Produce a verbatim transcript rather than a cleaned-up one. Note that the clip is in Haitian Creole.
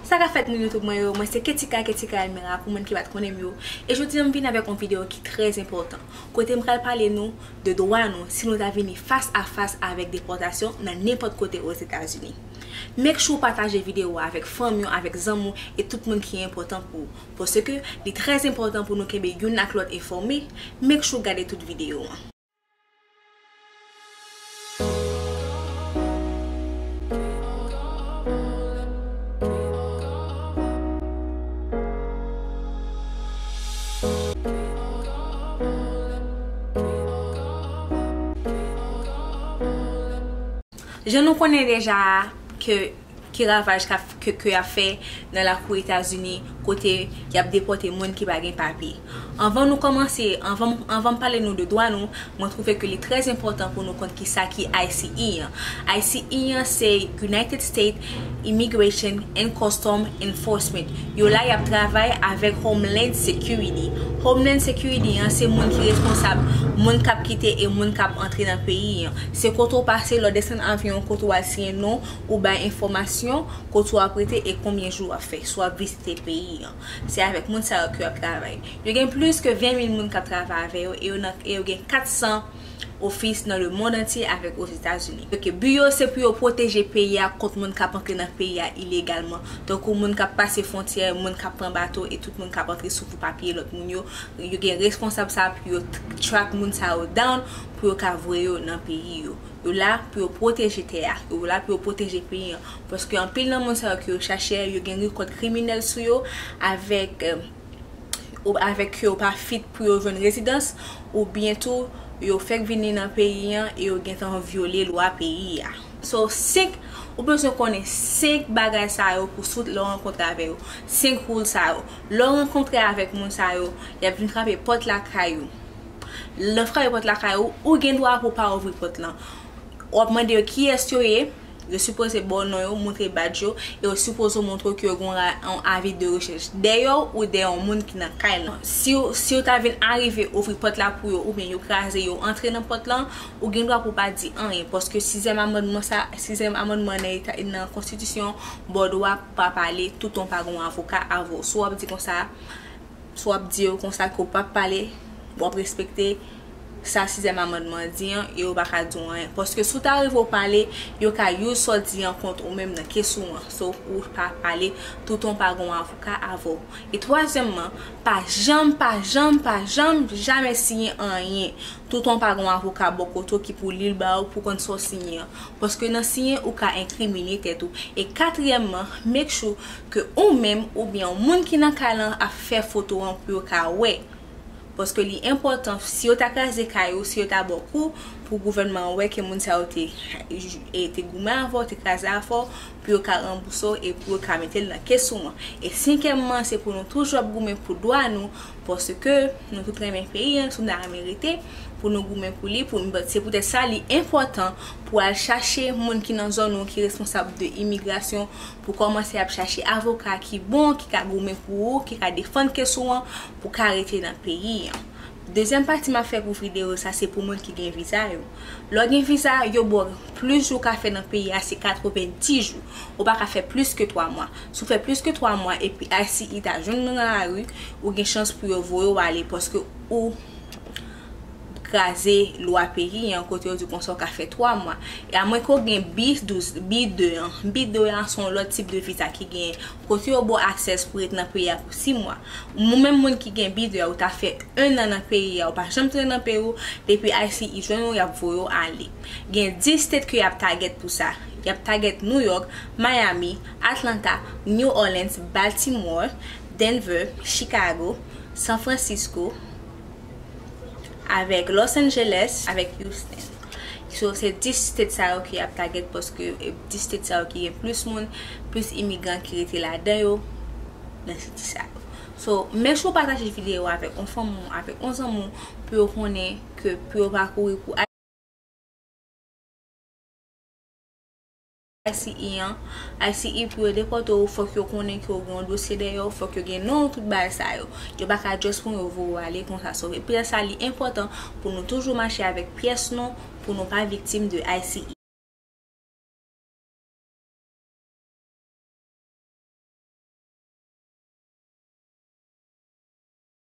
Sa ka fèt moun YouTube mwen yo, mwen se Ketika, Ketika Elmira pou moun ki pa t konnen m yo. E jodi a m vin avèk yon videyo ki trè enpòtan, kote m pral pale nou de dwa nou si nou ta vini fas a fas avèk depòtasyon nan nenpòt kote Ozetazini. Make sure w pataje videyo a avèk fanmi w, avèk zanmi w e tout moun ki enpòtan pou ou. Paske li trè enpòtan pou nou kenbe youn ak lòt enfòme. Make sure w gade tout videyo an. Jan nou konnen deja ke, ki ravaj k ap, ke, ke y ap fè nan lakou Etazini, kote y ap depòte moun ki pa gen papye. Anvan nou kòmanse, anvan, anvan m pale nou de dwa nou, mwen twouve ke li trè enpòtan pou nou konn kisa ki I C E an. I C E an se United States Immigration and Custom Enforcement. Yo la, y ap travay avèk Homeland Security. Homeland Security an, se moun ki responsab moun k ap kite e moun k ap antre nan peyi an. Se kote w pase, lè w desann avyon, kote w al siyen non, ou bay enfòmasyon, kote w ap rete e konbyen jou w ap fè, si w ap vizite peyi an. Se avèk moun sa yo ke y ap travay. Yo gen plis ke ven mil moun k ap travay avè yo e yo nan, e yo gen kat san ofis nan lemonn antye avèk Ozetazini. Ok, bi yo se pou yo pwoteje peyi a kont moun k ap antre nan peyi a ilegalman. Tankou moun k ap pase fwontyè, moun k ap pran bato e tout moun k ap antre sou fo papye lòt moun yo. Yo gen responsab sa pou yo t-, track moun sa yo down pou yo ka voye yo nan peyi yo. Yo la pou yo pwoteje tè a, yo la pou yo pwoteje peyi an. Paske anpil nan moun sa yo ke yo chache a, yo gen rekòd kriminèl sou yo avèk, eh, ou, avèk ke yo pa fit pou yo jwenn rezidans, oubyen tou yo fèk vini nan peyi an e yo gentan vyole lwa peyi a. So, senk, ou bezwen konnen senk bagay sa yo pou sou lè w rankontre avè yo. Senk rule sa yo. Lè w rankontre avèk moun sa yo, y ap vin frape pòt lakay ou. Lè w frape pòt lakay ou, ou gen dwa pou w pa ouvri pòt lan. W ap mande yo kiyès yo ye, yo sipoze ba w non yo, montre badj yo, e yo sipoze montre w ke yo gen yon ra-, yon avi de rechèch dèyè w ou dèyè yon moun ki nan kay lan. Si w, si w ta vin arive ouvri pòt la pou yo, oubyen yo kraze, yo antre nan pòt lan, ou gen dwa pou w pa di anyen, paske sizyèm amannman sa, sizyèm amannman nan eta, nan konstitisyon, ba w dwa pou w pa pale toutan w pa gen yon avoka avè w. Si w ap di konsa, si w ap di yo konsa ke w p ap pale, w ap respekte sa sizyèm amannman an di an, e yo pa ka di w anyen. Paske si w ta rive w pale, yo ka use sa w di an kont ou menm nan kes ou an. So, ou pa pale toutan w pa gen yon avoka avè w. E twazyèmman, pa janm, pa janm, pa janm, jamè siyen anyen toutan w pa gen yon avoka bò kote w ki pou li l ba ou pou konn sa w siyen an. Paske nan siyen, ou ka enkrimine tèt ou. E katriyèmman, make sure ke ou menm oubyen yon moun ki nan kay lan ap fè foto an pou yo ka wè. Paske li enpòtan, si yo ta kraze kay ou, si yo ta ba w kou, pou gouvènman an wè ke moun sa yo te, e, te goumen avè w, te kraze afè w, pou yo ka ranbouse w e pou yo ka mete l nan kes ou an. E senkyèmman, se pou nou toujou ap goumen pou dwa nou, paske nou tout renmen peyi an, si nou ta renmen rete, pou nou goumen pou li, pou, se poutèt sa li enpòtan pou al chache moun ki nan zòn ou ki responsab de imigrasyon, pou kòmanse ap chache avoka ki bon, ki ka goumen pou ou, ki ka defann kes ou an, pou ka rete nan peyi an. Dezyèm pati m ap fè pou videyo sa, se pou moun ki gen viza yo. Lè w gen viza, yo ba w plis jou w ka fè nan peyi a, se katrevenndis jou. Ou pa ka fè plis ke twa mwa. Si w fè plis ke twa mwa epi I C E ta jwenn ou nan lari, ou gen chans pou yo voye w ale paske ou kraze lwa peyi an kote yo di konsa w ka fè twa mwa. E amwenke w gen B douz, B de an. B de an se yon lòt tip de viza ki genyen kote yo ba w aksès pou ret nan peyi a pou sis mwa. Ou menm moun ki gen B de a, ou ta fè en an nan peyi a, ou pa janm tounen nan peyi w, depi I C E jwenn ou, y ap voye w ale. Gen dis state ke y ap target pou sa. Y ap target New York, Miami, Atlanta, New Orleans, Baltimore, Denver, Chicago, San Francisco, avèk Los Angeles, avèk Houston. So, se dis state sa yo ki ap target paske, e, dis state sa yo ki gen plis moun, plis imigran ki rete ladan yo, nan siti sa yo. So, make sure w pataje videyo a avèk yon fanmi w, avèk yon zanmi w, pou yo konnen ke pou yo pa kouri pou I C E an, I C E pou yo depòte w, fòk yo konnen ke w gen yon dosye dèyè w, fòk yo gen non w, tout bagay sa yo. Yo pa ka just pran yo voye w ale konsa. So, e poutèt sa, li enpòtan pou nou toujou mache avèk pyès nou, pou nou pa viktim de I C E.